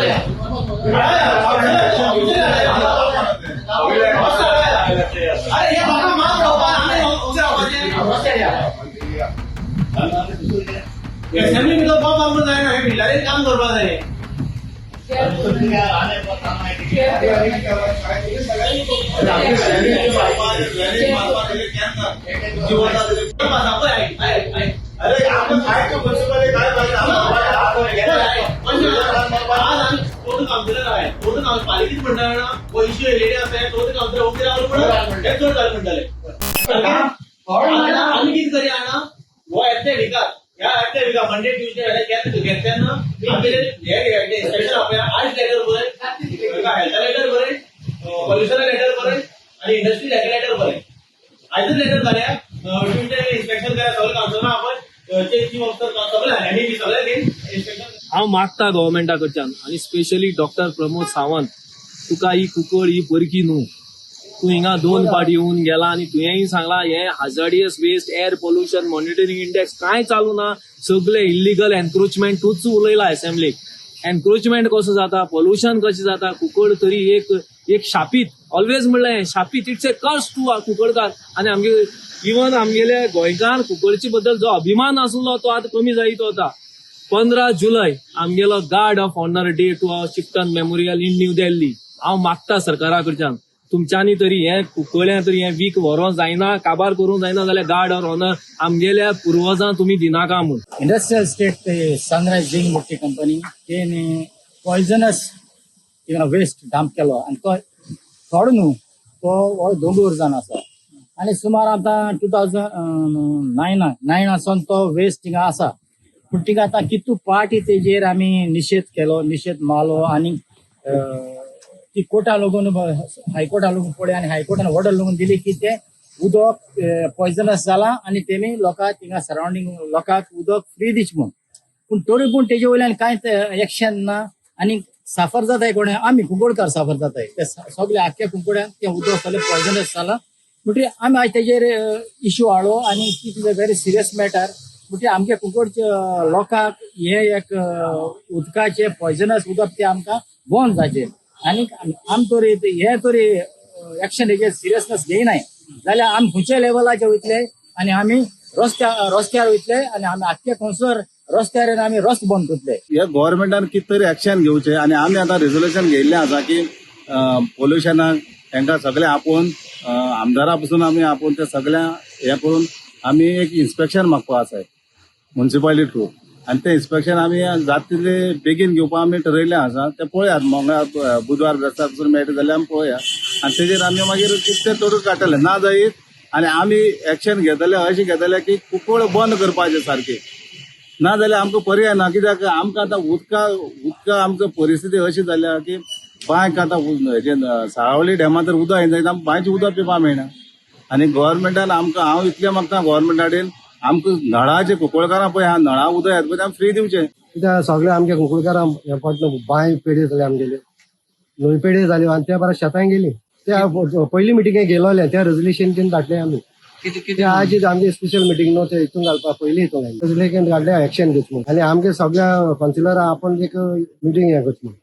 अरे हे म्हाका मात रावपा आमी रावपाचें. असेंब्ली भितर बोब मारूंक जायना, हे बिल्डरांनी काम करपाक जाय. अरे आमकां काय म्युन्सिपालिटी काय पाहिजे? चौदा काउन्सिलर आहे, 14 काउन्सिलर पालिकेत म्हणटा ना, हो इश्यू येयलेली आसा. 14 काउन्सिलर ओके रावले म्हणून हे चड घाल म्हणटाले. आमी कितें करया जाणा, हो येतले विकार, ह्या येतले विकार मंडे ट्युजडे घेतले घेतले तेन्ना आमी हे इन्स्पेक्शन आपया. आयज लेटर बरय, हेल्था लेटर बरय, पॉल्युशना लेटर बरय आनी इंडस्ट्री लेटर बरय. आयजच लेटर घालया. ट्युजडे इन्स्पेक्शन करा. सगळे काउन्सिलरां आपण, चीफ ऑफिसर, सगळे एमईपी, सगळे घेवन इन्स्पेक्शन. हांव मागता गव्हर्मेंटा कडच्यान आनी स्पेशली डॉक्टर प्रमोद सावंत, तुका ही कुंकळ ही परकी न्हू. तूं हिंगा दोन पाटी येवन गेला आनी तुवेंय सांगला, हे hazardous waste, air pollution monitoring index कांय चालू ना, सगळे इल्लिगल एन्क्रोचमेंट. तूंच उलयला असेंब्लीक, एन्क्रोचमेंट कसो जाता, पोल्युशन कशें जाता. कुंकळ तरी एक एक शापीत, ऑलवेज म्हणलें शापीत, it's a curse to Kunkalkar. आनी आमगे इवन आमगेले गोंयकार कुंकळचे बद्दल जो अभिमान आसलो तो आतां कमी जायत वता. 15 जुलय आमगेलो Guard of Honour Day to our Chieftain Memorial in New Delhi. हांव मागता सरकारा कडच्यान, तुमच्यांनी तरी हें कुंकळ्यां तरी हें वीक व्हरोंक जायना, काबार करूंक जायना जाल्यार गार्ड ऑफ ऑनर आमगेल्या पुर्वजां तुमी दिनाका म्हूण. इंडस्ट्रियल स्टेट ते सनरायज जिंक मोठी कंपनी, तेणे पॉयझनस थिंगा वेस्ट डंप केलो आनी तो थोडो न्हू, तो हो दोंगूर जावन आसा. आनी सुमार आतां 2009 नायनासून तो वेस्ट थिंगा आसा. पूण थिंगा आतां कितू पार्टी तेजेर आमी निशेध केलो, निशेध मारलो आनी ती कोर्टा लागून, हायकोर्टा लागून पळय आनी हायकोर्टान ऑर्डर लागून दिली की ते उदक पॉयझनस जाला आनी तेमी लोकांक, थिंगा सरावंडींग लोकांक उदक फ्री दिच म्हूण. पूण तरी पूण तेजे वयल्यान कांयच एक्शन ना. आनी साफर जाताय कोण? आमी कुंकळकार साफर जाताय. ते सगळे आख्ख्या कुंकळ्यांक तें उदक सगळें पॉयझनस जालां. म्हणटकीर आमी आयज तेजेर इश्यू हाडलो आनी it is a very serious matter. म्हणटकीर आमच्या कुंकळच्या लोकांक हे एक उदकाचें पॉयझनस उदक तें आमकां बंद जाचें. आनी आम तरी हे तरी एक्शन हेजेर सिरियसनेस घेयनाय जाल्यार आमी खंयच्या लेवलाचेर वयतले आनी आमी रस्त्यार वयतले आनी आमी आख्खे खंयसर रस्त्यार येवन आमी रस्तो बंद करतले. हे गव्हर्मेंटान कितें तरी एक्शन घेवचें. आनी आमी आतां रेजोल्युशन घेयल्लें आसा की पोल्युशनाक तांकां सगळें आपोवन, आमदारा पसून आमी आपोवन ते सगळ्या हें करून आमी एक इन्स्पेक्शन मागपा आसाय म्युन्सिपालिटी थ्रू. आनी तें इन्स्पेक्शन आमी जाता तितले बेगीन घेवपाक आमी ठरयल्लें आसा. तें पळयात, मंगळार, बुधवार, बेस्तार पसून मेळटा जाल्यार आमी पळोवया आनी तेजेर आमी मागीर कितें तें तोडून काडटले. ना जायत आनी आमी एक्शन घेतले, अशें घेतले की कुंकळ बंद करपाचें सारकें. ना जाल्यार आमकां पर्याय ना. कित्याक आमकां आतां उदका आमकां परिस्थिती अशी जाल्या की बांयक आतां हेजे साळावली डॅमा तर उदक येना, आमकां बांयचें उदक पिवपाक मेळना. आनी गव्हर्मेंटान आमकां, हांव इतलें मागता गव्हर्मेंटा कडेन, आमकां नळाचे, कुंकळकारां पळय ह्या नळा उदक येता पळय, ते आमी फ्री दिवचें. कित्याक सगळे आमच्या कुंकळकारांक हे पडलो. बांय पेडे जाले आमगेले, न्हंय पेडे जाल्यो आनी त्या बऱ्या शेतां गेली. त्या पयली मिटिंगेक गेलोले, त्या रेजोल्युशन बीन धाडले आमी. ते आज आमगे स्पेशल मिटींग न्हू, ते हितून घालपा पयली हितून रेजोल्युशन घाडले, एक्शन घेच म्हूण. आनी आमगे सगळ्या कावन्सिलरां आपण एक मिटींग हें करच म्हूण.